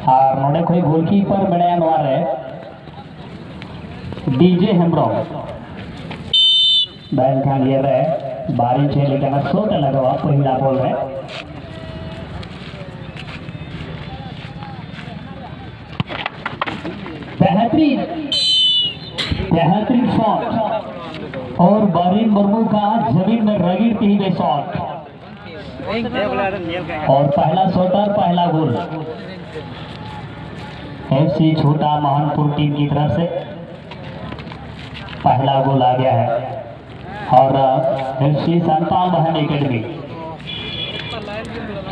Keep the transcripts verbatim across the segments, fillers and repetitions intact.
ᱟᱨ ᱱᱚᱰᱮ ᱠᱷᱚᱱ ᱜᱳᱞᱠᱤᱯᱟᱨ ᱢᱮᱱᱟᱭᱟ ᱱᱚᱣᱟ ᱨᱮ, ᱰᱤᱡᱮ ᱦᱮᱢᱵᱨᱚᱢ᱾ ᱢᱮᱱᱠᱷᱟᱱ ᱤᱭᱟᱹ ᱨᱮ ᱵᱟᱨ ᱤᱧᱪ ᱦᱮᱡ ᱞᱮᱠᱟᱱᱟᱜ ᱥᱚᱴ ᱮ ᱞᱟᱜᱟᱣᱟ ᱯᱟᱹᱦᱤᱞᱟ ᱵᱚᱞ ᱨᱮ᱾ ᱵᱮᱦᱛᱨᱤᱱ, ᱵᱮᱦᱛᱨᱤᱱ ᱥᱚᱴ᱾ ᱚᱨ ᱵᱟᱨᱤᱱ ᱢᱩᱨᱢᱩ ᱠᱟ ᱡᱟᱢᱤᱱ ᱢᱮ ᱨᱟᱜᱤᱲ ᱛᱮ ᱦᱤ ᱵᱮ ᱥᱚᱴ᱾ ᱚᱨ ᱯᱟᱦᱞᱟ ᱥᱚᱴ ᱚᱨ ᱯᱟᱦᱞᱟ ᱜᱳᱞ᱾ एफसी छोटा महानपुर टीम की तरफ से पहला गोल आ गया है। और एफसी संताल बहन एकेडमी,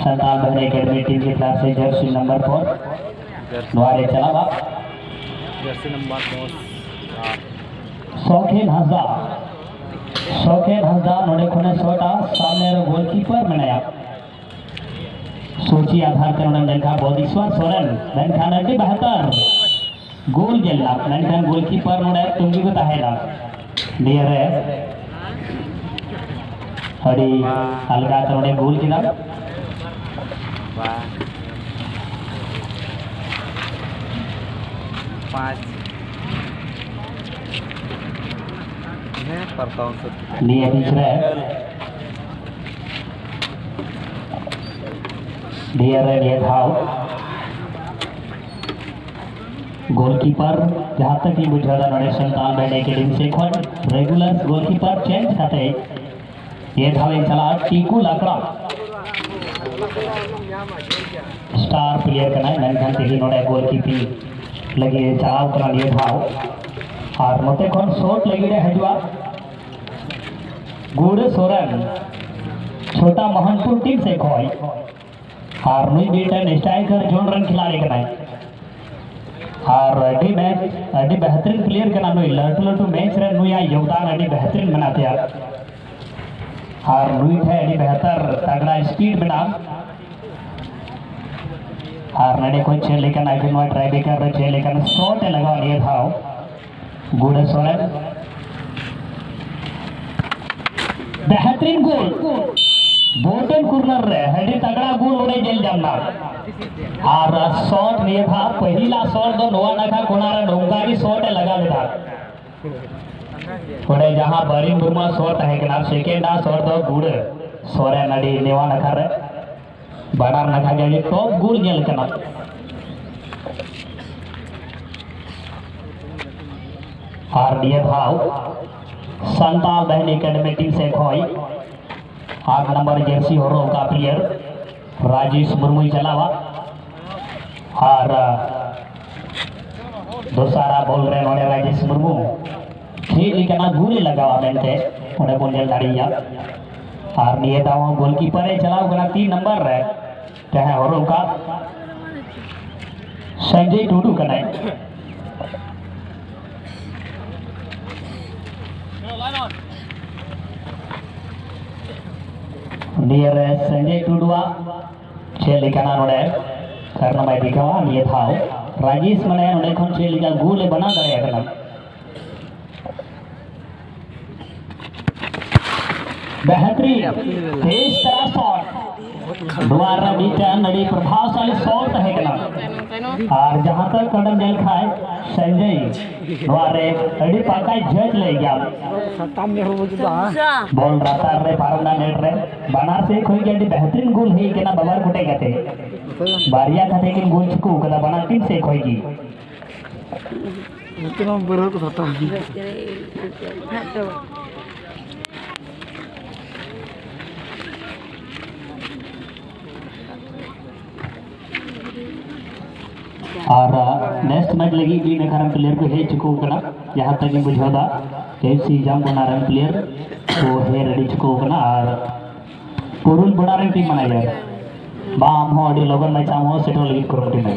संताल बहन एकेडमी टीम की तरफ से जर्सी नंबर फोर ᱱᱚᱣᱟ ᱨᱮ ᱪᱟᱞᱟᱣᱟ᱾ ᱡᱟᱹᱨᱥᱤ ᱱᱟᱢᱵᱟᱨ ᱫᱚᱥ ᱟᱨ ᱥᱚᱠᱷᱮᱱ ᱦᱟᱸᱥᱫᱟ, ᱥᱚᱠᱷᱮᱱ ᱦᱟᱸᱥᱫᱟ ᱱᱚᱰᱮ ᱠᱷᱚᱱᱮ ᱥᱚᱴᱟ, ᱥᱟᱢᱱᱮ ᱨᱮ ᱜᱳᱞᱠᱤᱯᱟᱨ ᱢᱮᱱᱟᱭᱟ᱾ ᱥᱚᱪᱤ ᱟᱫᱷᱟᱨ ᱛᱮ ᱱᱚᱰᱮ ᱧᱮᱞ ᱠᱷᱟᱱ ᱵᱚᱫᱤᱥᱣᱟᱨ ᱥᱚᱨᱮᱱ, ᱢᱮᱱᱠᱷᱟᱱ ᱟᱹᱰᱤ ᱵᱮᱦᱛᱟᱨ ᱜᱳᱞ ᱧᱮᱞ ᱮᱱᱟ, ᱢᱮᱱᱠᱷᱟᱱ ᱜᱳᱞᱠᱤᱯᱟᱨ ᱱᱚᱰᱮ ᱛᱩᱝᱜᱤ ᱠᱚ ᱛᱟᱦᱮᱸᱱᱟ᱾ ᱱᱤᱭᱟᱹ ᱨᱮ ᱟᱹᱰᱤ ᱟᱞᱜᱟ ᱛᱮ ᱱᱚᱰᱮ ᱜᱳᱞ ᱠᱮᱫᱟ᱾ ᱵᱟ᱾ ᱯᱟᱸᱪ᱾ ᱦᱮᱸ, ᱯᱟᱨᱠᱟᱣ ᱥᱟᱹᱛ᱾ ᱱᱤᱭᱟᱹ ᱵᱤᱪ ᱨᱮ, ᱱᱤᱭᱟᱹ ᱨᱮ ᱱᱤᱭᱟᱹ ᱫᱷᱟᱣ ᱜᱳᱞᱠᱤᱯᱟᱨ ᱡᱟᱦᱟᱸ ᱛᱟᱹᱠ ᱤᱧ ᱵᱩᱡᱷᱟᱹᱣ ᱫᱟ, ᱱᱚᱰᱮ ᱥᱟᱱᱛᱟᱞ ᱵᱮᱱᱰ ᱮᱠᱟᱰᱮᱢᱤ ᱥᱮᱫ ᱠᱷᱚᱱ ᱨᱮᱜᱩᱞᱟᱨ ᱜᱳᱞᱠᱤᱯᱟᱨ ᱪᱮᱧᱡᱽ ᱠᱟᱛᱮ ᱱᱤᱭᱟᱹ ᱫᱷᱟᱣ ᱮ ᱪᱟᱞᱟᱜᱼᱟ ᱴᱤᱠᱩ ᱞᱟᱠᱲᱟ᱾ ᱥᱴᱟᱨ ᱯᱞᱮᱭᱟᱨ ᱠᱟᱱᱟᱭ, ᱢᱮᱱᱠᱷᱟᱱ ᱛᱮᱦᱮᱧ ᱱᱚᱰᱮ ᱜᱳᱞᱠᱤᱯᱤᱝ ᱞᱟᱹᱜᱤᱫ ᱮ ᱪᱟᱞᱟᱣ ᱠᱟᱱᱟ ᱱᱤᱭᱟᱹ ᱫᱷᱟᱣ᱾ ᱟᱨ ᱱᱚᱛᱮ ᱠᱷᱚᱱ ᱥᱚᱴ ᱞᱟᱹᱜᱤᱫ ᱮ ᱦᱤᱡᱩᱜᱼᱟ ᱜᱩᱲᱟᱹ ᱥᱚᱨᱮᱱ, ᱪᱷᱳᱴᱟ ᱢᱚᱦᱚᱱᱯᱩᱨ ᱴᱤᱢ ᱥᱮᱫ ᱠᱷᱚᱱ᱾ ᱟᱨ ᱱᱩᱭ ᱢᱤᱫᱴᱮᱱ ᱥᱴᱨᱟᱭᱠᱟᱨ ᱡᱳᱱ ᱨᱮᱱ ᱠᱷᱤᱞᱟᱲᱤ ᱠᱟᱱᱟᱭ᱾ ᱟᱨ ᱟᱹᱰᱤ ᱢᱮᱪ, ᱟᱹᱰᱤ ᱵᱮᱦᱛᱨᱤᱱ ᱯᱞᱮᱭᱟᱨ ᱠᱟᱱᱟ ᱱᱩᱭ᱾ ᱞᱟᱹᱴᱩ ᱞᱟᱹᱴᱩ ᱢᱮᱪ ᱨᱮ ᱱᱩᱭᱟᱜ ᱭᱳᱜᱽᱫᱟᱱ ᱟᱹᱰᱤ ᱵᱮᱦᱛᱨᱤᱱ ᱢᱮᱱᱟᱜ ᱛᱟᱭᱟ᱾ ᱟᱨ ᱱᱩᱭ ᱴᱷᱮᱱ ᱟᱹᱰᱤ ᱵᱮᱦᱛᱟᱨ ᱛᱟᱜᱲᱟ ᱥᱯᱤᱰ ᱢᱮᱱᱟᱜᱼᱟ᱾ ᱟᱨ ᱱᱚᱰᱮ ᱠᱷᱚᱱ ᱪᱮᱫ ᱞᱮᱠᱟᱱᱟᱜ ᱟᱹᱠᱷᱤᱨ ᱱᱚᱣᱟ ᱴᱨᱟᱭ ᱵᱨᱮᱠᱟᱨ ᱨᱮ ᱪᱮᱫ ᱞᱮᱠᱟᱱ ᱥᱚᱴ ᱮ ᱞᱟᱜᱟᱣ ᱱᱤᱭᱟᱹ ᱫᱷᱟᱣ᱾ ᱜᱩᱰᱟᱹ ᱥᱚᱨᱮᱱ᱾ ᱵᱮᱦᱛᱨᱤᱱ ᱜᱳᱞ᱾ ᱵᱳᱴᱮᱱ ᱠᱚᱨᱱᱟᱨ ᱨᱮ ᱟᱹᱰᱤ ᱛᱟᱜᱲᱟ ᱜᱳᱞ ᱚᱸᱰᱮ ᱧᱮᱞ ᱧᱟᱢ ᱮᱱᱟ᱾ ᱟᱨ ᱥᱚᱴ ᱱᱤᱭᱟᱹ ᱫᱷᱟᱣ ᱯᱟᱹᱦᱤᱞᱟ ᱥᱚᱴ ᱫᱚ ᱱᱚᱣᱟ ᱱᱟᱠᱷᱟ ᱠᱚᱱᱟ ᱨᱮ ᱱᱚᱝᱠᱟ ᱜᱮ ᱥᱚᱴ ᱮ ᱞᱟᱜᱟᱣ ᱞᱮᱫᱟ᱾ ᱚᱸᱰᱮ ᱡᱟᱦᱟᱸ ᱵᱟᱨᱤᱱ ᱢᱩᱨᱢᱩᱣᱟᱜ ᱥᱚᱴ ᱛᱟᱦᱮᱸ ᱠᱟᱱᱟ, ᱥᱮᱠᱮᱱᱰ ᱟᱜ ᱥᱚᱴ ᱫᱚ ᱜᱩᱲᱟᱹ ᱥᱚᱨᱮᱱ ᱟᱹᱰᱤ ᱱᱮᱣᱟ ᱱᱟᱠᱷᱟ ᱨᱮ, ᱵᱟᱱᱟᱨ ᱱᱟᱠᱷᱟ ᱜᱮ ᱟᱹᱰᱤ ᱴᱚᱯ ᱜᱳᱞ ᱧᱮᱞ ᱠᱟᱱᱟ᱾ ᱟᱨ ᱱᱤᱭᱟᱹ ᱫᱷᱟᱣ ᱥᱟᱱᱛᱟᱲ ᱵᱟᱦᱤᱱᱤ ᱮᱠᱟᱰᱮᱢᱤ ᱴᱤᱢ ᱥᱮᱫ ᱠᱷᱚᱱ ᱟᱴ ᱱᱟᱢᱵᱟᱨ ᱡᱟᱹᱨᱥᱤ ᱦᱚᱨᱚᱜ ᱟᱠᱟᱫ ᱯᱞᱮᱭᱟᱨ ᱨᱟᱡᱮᱥ ᱢᱩᱨᱢᱩᱭ ᱪᱟᱞᱟᱣᱟ᱾ ᱟᱨ, ᱟ, ᱫᱚᱥᱟᱨᱟ ᱵᱚᱞ ᱨᱮ ᱱᱚᱰᱮ ᱨᱟᱡᱮᱥ ᱢᱩᱨᱢᱩ ᱠᱷᱮᱞ ᱠᱟᱱᱟ, ᱜᱳᱞ ᱮ ᱞᱟᱜᱟᱣᱟ ᱢᱮᱱᱛᱮ ᱚᱸᱰᱮ ᱵᱚᱱ ᱧᱮᱞ ᱫᱟᱲᱮᱭᱟᱜᱼᱟ᱾ ᱟᱨ ᱱᱤᱭᱟᱹ ᱫᱷᱟᱣ ᱦᱚᱸ ᱜᱳᱞᱠᱤᱯᱟᱨ ᱮ ᱪᱟᱞᱟᱣ ᱠᱟᱱᱟ ᱛᱤᱱ ᱱᱟᱢᱵᱟᱨ ᱨᱮ, ᱡᱟᱦᱟᱸᱭ ᱦᱚᱨᱚᱜ ᱟᱠᱟᱫ ᱥᱚᱧᱡᱚᱭ ᱴᱩᱰᱩ ᱠᱟᱱᱟᱭ᱾ ᱱᱤᱭᱟᱹ ᱨᱮ ᱥᱚᱧᱡᱚᱭ ᱴᱩᱰᱩᱣᱟᱜ ᱪᱮᱫ ᱞᱮᱠᱟᱱᱟ ᱱᱚᱰᱮ ᱠᱟᱨᱱᱟᱢᱟᱭ ᱫᱮᱠᱷᱟᱣᱟ ᱱᱤᱭᱟᱹ ᱫᱷᱟᱣ᱾ ᱨᱟᱡᱮᱥ ᱢᱟᱱᱮ ᱱᱚᱰᱮ ᱠᱷᱚᱱ ᱪᱮᱫ ᱞᱮᱠᱟ ᱜᱳᱞ ᱮ ᱵᱮᱱᱟᱣ ᱫᱟᱲᱮᱭᱟᱜ ᱠᱟᱱᱟ᱾ ᱵᱮᱦᱛᱨᱤᱱ ᱛᱮᱡᱽ ᱛᱟᱨᱟ ᱥᱚᱴ᱾ ᱱᱚᱣᱟ ᱨᱮ ᱢᱤᱫᱴᱟᱝ ᱟᱹᱰᱤ ᱯᱨᱚᱵᱷᱟᱵᱥᱟᱞᱤ ᱥᱚᱴ ᱛᱟᱦᱮᱸ ᱠᱟᱱᱟ᱾ ᱟᱨ ᱡᱟᱦᱟᱸ ᱛᱚᱠ ᱚᱸᱰᱮᱢ ᱧᱮᱞ ᱠᱷᱟᱡ ᱥᱚᱧᱡᱚᱭ ᱱᱚᱣᱟ ᱨᱮ ᱟᱹᱰᱤ ᱯᱟᱠᱟᱭ ᱡᱷᱟᱹᱡ ᱞᱮ ᱜᱮᱭᱟ᱾ ᱥᱟᱛᱟᱢ ᱧᱮᱞ ᱵᱩᱡᱷᱟᱹᱣᱟ᱾ ᱵᱚᱞ ᱞᱟᱛᱟᱨ ᱨᱮ ᱯᱟᱨᱚᱢ ᱮᱱᱟ ᱱᱮᱴ ᱨᱮ᱾ ᱵᱟᱱᱟᱨ ᱥᱮᱫ ᱠᱷᱚᱱ ᱜᱮ ᱟᱹᱰᱤ ᱵᱮᱦᱛᱨᱤᱱ ᱜᱳᱞ ᱦᱮᱡ ᱠᱟᱱᱟ ᱵᱟᱵᱟᱨ ᱠᱚᱴᱮᱡ ᱠᱟᱛᱮ᱾ ᱵᱟᱨᱭᱟ ᱠᱟᱛᱮ ᱠᱤᱱ ᱜᱳᱞ ᱪᱩᱠᱟᱹᱣ ᱠᱟᱫᱟ ᱵᱟᱱᱟᱨ ᱴᱤᱢ ᱥᱮᱫ ᱠᱷᱚᱱ ᱜᱮ᱾ ᱱᱚᱛᱮ ᱢᱟ ᱵᱟᱹᱨᱦᱟᱹ ᱠᱚ ᱥᱟᱛᱟᱢ᱾ ᱟᱨ ᱱᱮᱠᱥᱴ ᱢᱮᱪ ᱞᱟᱹᱜᱤᱫ ᱢᱤᱫ ᱱᱟᱠᱷᱟ ᱨᱮᱱ ᱯᱞᱮᱭᱟᱨ ᱠᱚ ᱦᱮᱡ ᱪᱩᱠᱟᱹᱣ ᱠᱟᱱᱟ, ᱡᱟᱦᱟᱸ ᱛᱟᱹᱠᱤᱱ ᱵᱩᱡᱷᱟᱹᱣ ᱫᱟ ᱮᱯᱷ ᱥᱤ ᱡᱟᱢᱜᱚᱱᱟ ᱨᱮᱱ ᱯᱞᱮᱭᱟᱨ ᱠᱚ ᱦᱮᱡ ᱨᱮᱰᱤ ᱪᱩᱠᱟᱹᱣ ᱠᱟᱱᱟ᱾ ᱟᱨ ᱯᱩᱨᱩᱞ ᱵᱚᱰᱟ ᱨᱮᱱ ᱴᱤᱢ ᱢᱮᱱᱮᱡᱟᱨ, ᱵᱟ ᱟᱢ ᱦᱚᱸ ᱟᱹᱰᱤ ᱞᱚᱜᱚᱱ ᱢᱟᱪᱷᱟ ᱟᱢ ᱦᱚᱸ ᱥᱮᱴᱮᱨ ᱞᱟᱹᱜᱤᱫ ᱠᱩᱨᱩᱢᱩᱴᱩ ᱢᱮ᱾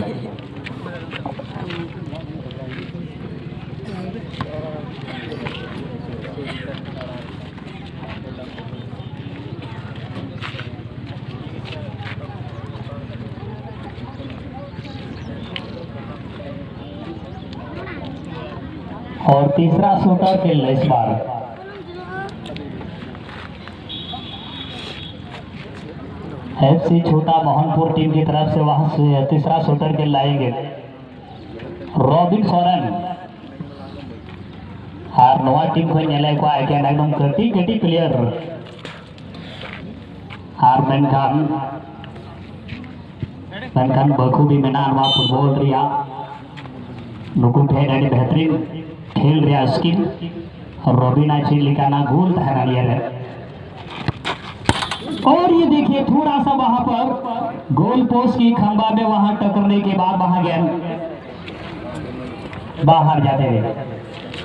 और तीसरा शूटर खेल इस बार। एफसी छोटा मोहनपुर टीम की तरफ से वहां से तीसरा शूटर के लाएंगे रॉबिन सोरेन। ᱟᱨ ᱱᱚᱣᱟ ᱴᱤᱢ ᱠᱷᱚᱱ ᱧᱮᱞᱮᱫ ᱠᱚᱣᱟ ᱮᱠᱮᱱ ᱮᱠᱫᱚᱢ ᱠᱟᱹᱴᱤᱡ ᱠᱟᱹᱴᱤᱡ ᱯᱞᱮᱭᱟᱨ᱾ ᱟᱨ ᱢᱮᱱᱠᱷᱟᱱ ᱢᱮᱱᱠᱷᱟᱱ ᱵᱟᱹᱠᱷᱩᱵᱤ ᱢᱮᱱᱟᱜᱼᱟ ᱱᱚᱣᱟ ᱯᱷᱩᱴᱵᱚᱞ ᱨᱮᱭᱟᱜ᱾ ᱱᱩᱠᱩ ᱴᱷᱮᱱ ᱟᱹᱰᱤ ᱵᱮᱦᱛᱨᱤᱱ ᱠᱷᱮᱞ ᱨᱮᱭᱟᱜ ᱥᱠᱤᱞ᱾ ᱨᱚᱵᱤᱱᱟ ᱪᱮᱫ ᱞᱮᱠᱟᱱᱟᱜ ᱜᱳᱞ ᱛᱟᱦᱮᱱᱟ ᱱᱤᱭᱟᱹ ᱨᱮ᱾ और ये देखिए थोड़ा सा वहां पर गोल पोस्ट की खंभा में वहां टकरने के बाद वहां गेंद बाहर जाते हुए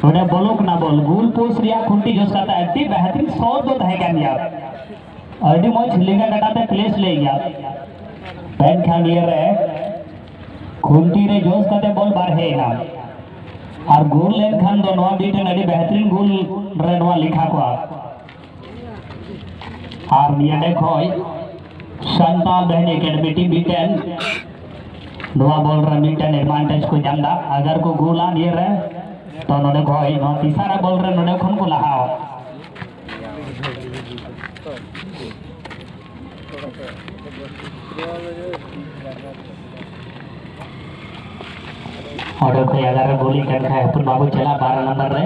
ᱱᱚᱰᱮ ᱵᱚᱞᱚ ᱠᱟᱱᱟ ᱵᱚᱞ᱾ ᱜᱳᱞ ᱯᱳᱥᱴ ᱨᱮᱭᱟᱜ ᱠᱷᱩᱱᱴᱤ ᱡᱚᱥ ᱠᱟᱛᱮ ᱟᱹᱰᱤ ᱵᱮᱦᱛᱨᱤᱱ ᱥᱚᱴ ᱫᱚ ᱛᱟᱦᱮᱸ ᱠᱟᱱ ᱜᱮᱭᱟ᱾ ᱟᱹᱰᱤ ᱢᱚᱡᱽ ᱞᱮᱸᱜᱟ ᱠᱟᱴᱟ ᱛᱮ ᱯᱞᱮᱥ ᱞᱮᱫ ᱜᱮᱭᱟ᱾ ᱢᱮᱱᱠᱷᱟᱱ ᱱᱤᱭᱟᱹ ᱨᱮ ᱠᱷᱩᱱᱴᱤ ᱨᱮ ᱡᱚᱥ ᱠᱟᱛᱮ ᱵᱚᱞ ᱵᱟᱨᱦᱮ ᱮᱱᱟ᱾ ᱟᱨ ᱜᱳᱞ ᱞᱮᱱᱠᱷᱟᱱ ᱫᱚ ᱱᱚᱣᱟ ᱢᱤᱫᱴᱮᱱ ᱟᱹᱰᱤ ᱵᱮᱦᱛᱨᱤᱱ ᱜᱳᱞ ᱨᱮ ᱱᱚᱣᱟ ᱞᱮᱠᱷᱟ ᱠᱚᱜᱼᱟ᱾ ᱟᱨ ᱱᱤᱭᱟᱹ ᱰᱮ ᱠᱷᱚᱡ ᱥᱟᱱᱛᱟᱲ ᱵᱟᱦᱤᱱᱤ ᱮᱠᱟᱰᱮᱢᱤ ᱴᱤᱢ ᱢᱤᱫᱴᱮᱱ ᱱᱚᱣᱟ ᱵᱚᱞ ᱨᱮ ᱢᱤᱫᱴᱮᱱ ᱮᱰᱵᱷᱟᱱᱴᱮᱡᱽ ᱠᱚ ᱧᱟᱢ ᱮᱫᱟ᱾ ᱟᱜᱟᱨ ᱠᱚ ᱜᱳᱞᱟ ᱱᱤᱭᱟᱹ ᱨᱮ, ᱛᱚ ᱱᱚᱰᱮ ᱠᱷᱚᱡ ᱱᱚᱣᱟ ᱛᱤᱥᱟᱨᱟ ᱵᱚᱞ ᱨᱮ ᱱᱚᱰᱮ ᱠᱷᱚᱱ ᱠᱚ ᱞᱟᱦᱟᱣᱟ᱾ ᱚᱸᱰᱮ ᱠᱷᱚᱡ ᱟᱜᱟᱨ ᱨᱮ ᱜᱳᱞᱤ ᱠᱟᱱ ᱠᱷᱟᱡ ᱦᱚᱯᱚᱱ ᱵᱟᱹᱵᱩ ᱪᱟᱞᱟᱜ ᱵᱟᱨᱚ ᱱᱚᱢᱵᱚᱨ ᱨᱮ᱾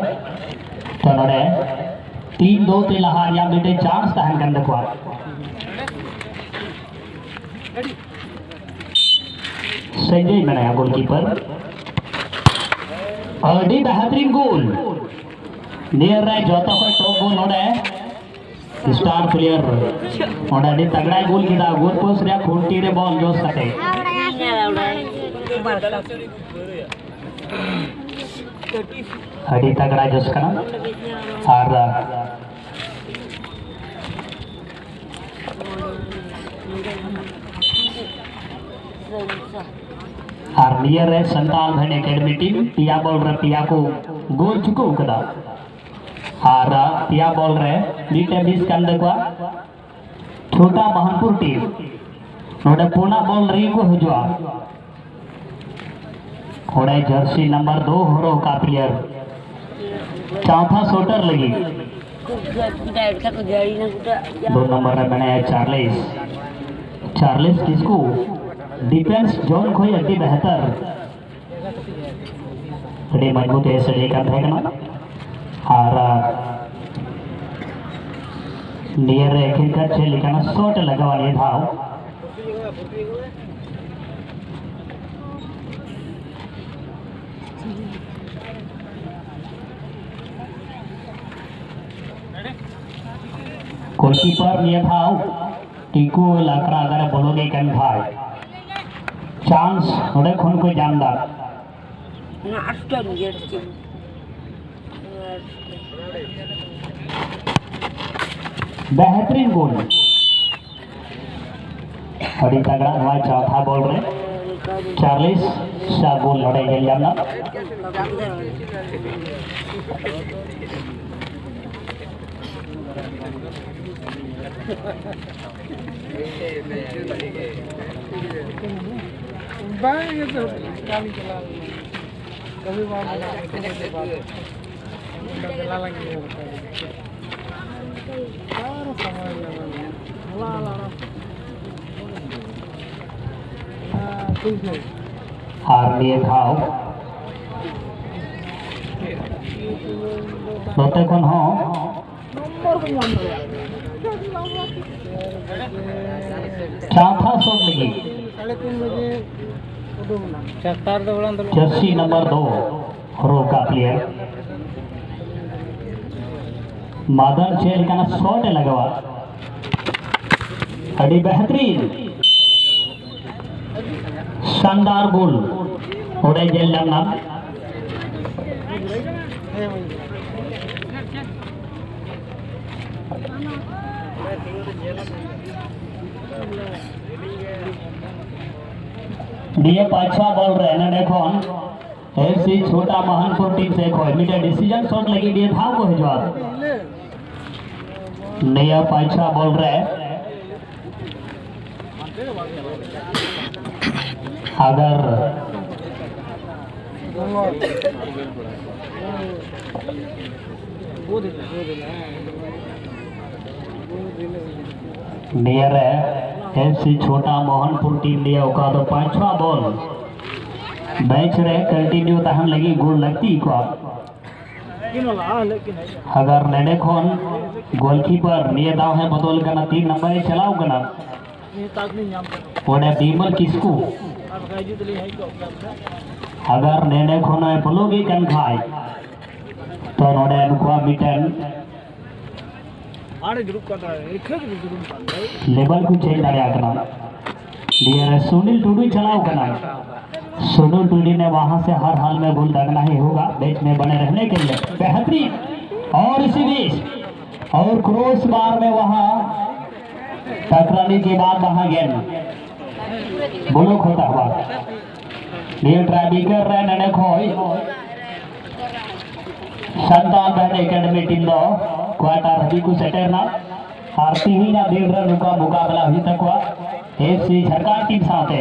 ᱛᱚ ᱱᱚᱰᱮ ᱛᱤᱱ ᱫᱚ ᱛᱮ ᱞᱟᱦᱟ ᱨᱮᱭᱟᱜ ᱢᱤᱫᱴᱮᱡ ᱪᱟᱱᱥ ᱛᱟᱦᱮᱱ ᱠᱟᱱ ᱛᱟᱠᱚᱣᱟ᱾ ᱥᱟᱹᱡᱟᱹᱭ ᱢᱮᱱᱟᱭᱟ ᱜᱳᱞᱠᱤᱯᱟᱨ᱾ ᱟᱹᱰᱤ ᱵᱮᱦᱛᱨᱤᱱ ᱜᱳᱞ᱾ ᱱᱤᱭᱟᱹ ᱨᱮ ᱡᱚᱛᱚ ᱠᱷᱚᱡ ᱴᱚᱯ ᱜᱳᱞ ᱱᱚᱰᱮ ᱥᱴᱟᱨ ᱯᱞᱮᱭᱟᱨ᱾ ᱚᱸᱰᱮ ᱟᱹᱰᱤ ᱛᱟᱜᱲᱟᱭ ᱜᱳᱞ ᱠᱮᱫᱟ ᱜᱳᱞ ᱯᱳᱥᱴ ᱨᱮᱭᱟᱜ ᱠᱷᱩᱱᱴᱤ ᱨᱮ ᱵᱚᱞ ᱡᱚᱥ ᱠᱟᱛᱮ᱾ ᱟᱹᱰᱤ ᱛᱟᱜᱲᱟ ᱡᱚᱥ ᱠᱟᱱᱟ᱾ ᱟᱨ ᱟᱨ ᱱᱤᱭᱟᱹ ᱨᱮ ᱥᱟᱱᱛᱟᱞ ᱵᱷᱮᱱ ᱮᱠᱟᱰᱮᱢᱤ ᱴᱤᱢ ᱯᱮᱭᱟ ᱵᱚᱞ ᱨᱮ ᱯᱮᱭᱟ ᱠᱚ ᱜᱳᱞ ᱪᱩᱠᱟᱹᱣ ᱠᱟᱫᱟ᱾ ᱟᱨ ᱯᱮᱭᱟ ᱵᱚᱞ ᱨᱮ ᱢᱤᱫᱴᱮᱱ ᱢᱤᱥ ᱠᱟᱱ ᱛᱟᱠᱚᱣᱟ ᱪᱷᱳᱴᱟ ᱢᱟᱦᱟᱱᱯᱩᱨ ᱴᱤᱢ᱾ ᱱᱚᱰᱮ ᱯᱩᱱᱟᱜ ᱵᱚᱞ ᱨᱮᱜᱮ ᱠᱚ ᱦᱤᱡᱩᱜᱼᱟ᱾ ᱚᱸᱰᱮ ᱡᱟᱨᱥᱤ ᱱᱟᱢᱵᱟᱨ ᱫᱩ ᱦᱚᱨᱚᱜ ᱟᱠᱟᱫ ᱯᱞᱮᱭᱟᱨ ᱪᱟᱣᱛᱷᱟ ᱥᱳᱴᱟᱨ ᱞᱟᱹᱜᱤᱫ᱾ ᱫᱩ ᱱᱚᱢᱵᱚᱨ ᱨᱮ ᱢᱮᱱᱟᱭᱟ ᱪᱟᱨᱞᱤᱥ᱾ ᱪᱟᱨᱞᱤᱥ ᱠᱤᱥᱠᱩ ᱰᱤᱯᱷᱮᱱᱥ ᱡᱳᱱ ᱠᱷᱚᱱ ᱟᱹᱰᱤ ᱵᱮᱦᱛᱟᱨ, ᱟᱹᱰᱤ ᱢᱚᱡᱽᱵᱩᱛ ᱮ ᱥᱟᱹᱲᱤ ᱠᱟᱱ ᱛᱟᱦᱮᱸ ᱠᱟᱱᱟ᱾ ᱟᱨ ᱱᱤᱭᱟᱹ ᱨᱮ ᱠᱷᱮᱞ ᱠᱟᱛᱮ ᱞᱮᱠᱟᱱᱟᱜ ᱥᱚᱴ ᱮ ᱞᱟᱜᱟᱣᱟ ᱱᱤᱭᱟᱹ ᱫᱷᱟᱣ᱾ ᱜᱳᱞᱠᱤᱯᱟᱨ ᱱᱤᱭᱟᱹ ᱫᱷᱟᱣ ᱴᱤᱝᱠᱩ ᱞᱟᱠᱲᱟ ᱟᱜᱟᱨ ᱮ ᱵᱚᱞᱚ ᱜᱮ ᱠᱟᱱ ᱠᱷᱟᱡ ᱪᱟᱱᱥ ᱱᱚᱰᱮ ᱠᱷᱚᱱ ᱠᱚ ᱧᱟᱢ ᱫᱟ᱾ ᱚᱱᱟ ᱟᱴᱴᱟ ᱜᱮᱴ ᱪᱮᱫ? ᱵᱮᱦᱛᱨᱤᱱ ᱜᱳᱞ᱾ ᱟᱹᱰᱤ ᱛᱟᱜᱲᱟ ᱱᱚᱣᱟ ᱪᱟᱣᱛᱷᱟ ᱵᱚᱞ ᱨᱮ ᱪᱟᱨᱞᱤᱥ ᱥᱟ ᱜᱳᱞ ᱱᱚᱰᱮ ᱧᱮᱞ ᱧᱟᱢ ᱮᱱᱟ᱾ ᱵᱟᱝ, ᱤᱭᱟᱹ ᱫᱚ ᱠᱟᱹᱢᱤ ᱪᱟᱞᱟᱣ ᱞᱮᱱᱟ᱾ ᱠᱟᱹᱢᱤ ᱵᱟᱝ ᱢᱮᱱᱟᱜᱼᱟ, ᱱᱤᱛᱚᱜ ᱫᱚ ᱵᱟᱝ᱾ ᱚᱸᱰᱮ ᱫᱚ ᱞᱟᱞᱟ ᱜᱮ ᱧᱮᱞ ᱠᱚᱣᱟ᱾ ᱟᱨ ᱥᱚᱢᱚᱭ ᱧᱟᱢᱟ᱾ ᱦᱚᱞᱟ ᱞᱟᱲᱟ᱾ ᱚᱱᱟ ᱛᱤᱥ ᱦᱚᱸ᱾ ᱟᱨ ᱱᱤᱭᱟᱹ ᱫᱷᱟᱣ ᱱᱚᱛᱮ ᱠᱷᱚᱱ ᱦᱚᱸ ᱪᱟᱣᱛᱷᱟ ᱥᱚᱴ ᱞᱟᱹᱜᱤᱫ ᱪᱟᱨᱥᱤ ᱱᱟᱢᱵᱟᱨ ᱫᱚ ᱦᱚᱨᱚᱜ ᱠᱟᱜ ᱯᱞᱮᱭᱟᱨ ᱢᱟᱫᱟᱱ ᱪᱮᱫ ᱞᱮᱠᱟᱱᱟᱜ ᱥᱚᱴ ᱮ ᱞᱟᱜᱟᱣᱟ᱾ ᱟᱹᱰᱤ ᱵᱮᱦᱛᱨᱤᱱ ᱥᱟᱱᱫᱟᱨ ᱜᱳᱞ ᱚᱸᱰᱮ ᱧᱮᱞ ᱧᱟᱢ ᱮᱱᱟ᱾ ᱱᱤᱭᱟᱹ ᱯᱟᱸᱪᱣᱟ ᱵᱚᱞ ᱨᱮ ᱱᱚᱰᱮ ᱠᱷᱚᱱ ᱮᱯᱷ ᱥᱤ ᱪᱷᱳᱴᱟ ᱢᱟᱦᱟᱱᱯᱩᱨ ᱴᱤᱢ ᱥᱮᱫ ᱠᱷᱚᱱ ᱢᱤᱫᱴᱮᱱ ᱰᱤᱥᱤᱡᱚᱱ ᱥᱚᱴ ᱞᱟᱹᱜᱤᱫ ᱱᱤᱭᱟᱹ ᱫᱷᱟᱣ ᱠᱚ ᱦᱤᱡᱩᱜᱼᱟ᱾ ᱱᱤᱭᱟᱹ ᱯᱟᱸᱪᱣᱟ ᱵᱚᱞ ᱨᱮ ᱟᱜᱟᱨ ᱱᱤᱭᱟᱹ ᱨᱮ ᱮᱯᱷ ᱥᱤ ᱪᱷᱳᱴᱟ ᱢᱳᱦᱚᱱᱯᱩᱨ ᱴᱤᱢ ᱱᱤᱭᱟᱹ ᱚᱠᱟ ᱫᱚ ᱯᱟᱸᱪᱣᱟ ᱵᱚᱞ ᱢᱮᱪ ᱨᱮ ᱠᱚᱱᱴᱤᱱᱤᱭᱩ ᱛᱟᱦᱮᱱ ᱞᱟᱹᱜᱤᱫ ᱜᱳᱞ ᱞᱟᱹᱠᱛᱤ ᱠᱚᱣᱟ᱾ ᱟᱜᱟᱨ ᱱᱚᱰᱮ ᱠᱷᱚᱱ ᱜᱳᱞᱠᱤᱯᱟᱨ ᱱᱤᱭᱟᱹ ᱫᱟᱣ ᱦᱚᱸ ᱵᱚᱫᱚᱞ ᱠᱟᱱᱟ, ᱛᱤᱱ ᱱᱟᱢᱵᱟᱨ ᱮ ᱪᱟᱞᱟᱣ ᱠᱟᱱᱟ ᱚᱸᱰᱮ ᱵᱤᱢᱚᱞ ᱠᱤᱥᱠᱩ᱾ ᱟᱜᱟᱨ ᱱᱚᱰᱮ ᱠᱷᱚᱱ ᱮ ᱵᱚᱞᱚ ᱜᱮ ᱠᱟᱱ ᱠᱷᱟᱡ ᱛᱚ ᱱᱚᱰᱮ ᱱᱩᱠᱩᱣᱟᱜ ᱢᱤᱫᱴᱮᱱ ᱞᱮᱵᱮᱞ ᱠᱚ ᱪᱮᱧᱡᱽ ᱫᱟᱲᱮᱭᱟᱜ ᱠᱟᱱᱟ᱾ ᱰᱤᱭᱟᱨ ᱥᱩᱱᱤᱞ ᱴᱩᱰᱩᱭ ᱪᱟᱞᱟᱣ ᱠᱟᱱᱟ᱾ सुनील टूडू ने वहां से हर हाल में गोल दागना ही होगा, मैच में बने रहने के लिए। बेहतरीन और इसी बीच और क्रॉस बार में वहां टकराने के बाद वहां गेंद ब्लॉक होता हुआ। ये ट्राई कर रहे हैं नने खोई। ᱥᱟᱱᱛᱟᱲ ᱵᱟᱦᱨᱮ ᱮᱠᱟᱰᱮᱢᱤ ᱴᱤᱢ ᱫᱚ ᱠᱣᱟᱴᱟᱨ ᱦᱟᱹᱵᱤᱡ ᱠᱚ ᱥᱮᱴᱮᱨ ᱮᱱᱟ᱾ ᱟᱨ ᱛᱤᱦᱤᱧᱟᱜ ᱫᱤᱱ ᱨᱮ ᱱᱚᱝᱠᱟ ᱢᱩᱠᱟᱵᱞᱟ ᱦᱩᱭᱩᱜ ᱛᱟᱠᱚᱣᱟ ᱮᱯᱷ ᱥᱤ ᱡᱷᱟᱲᱠᱷᱚᱸᱰ ᱴᱤᱢ ᱥᱟᱶᱛᱮ᱾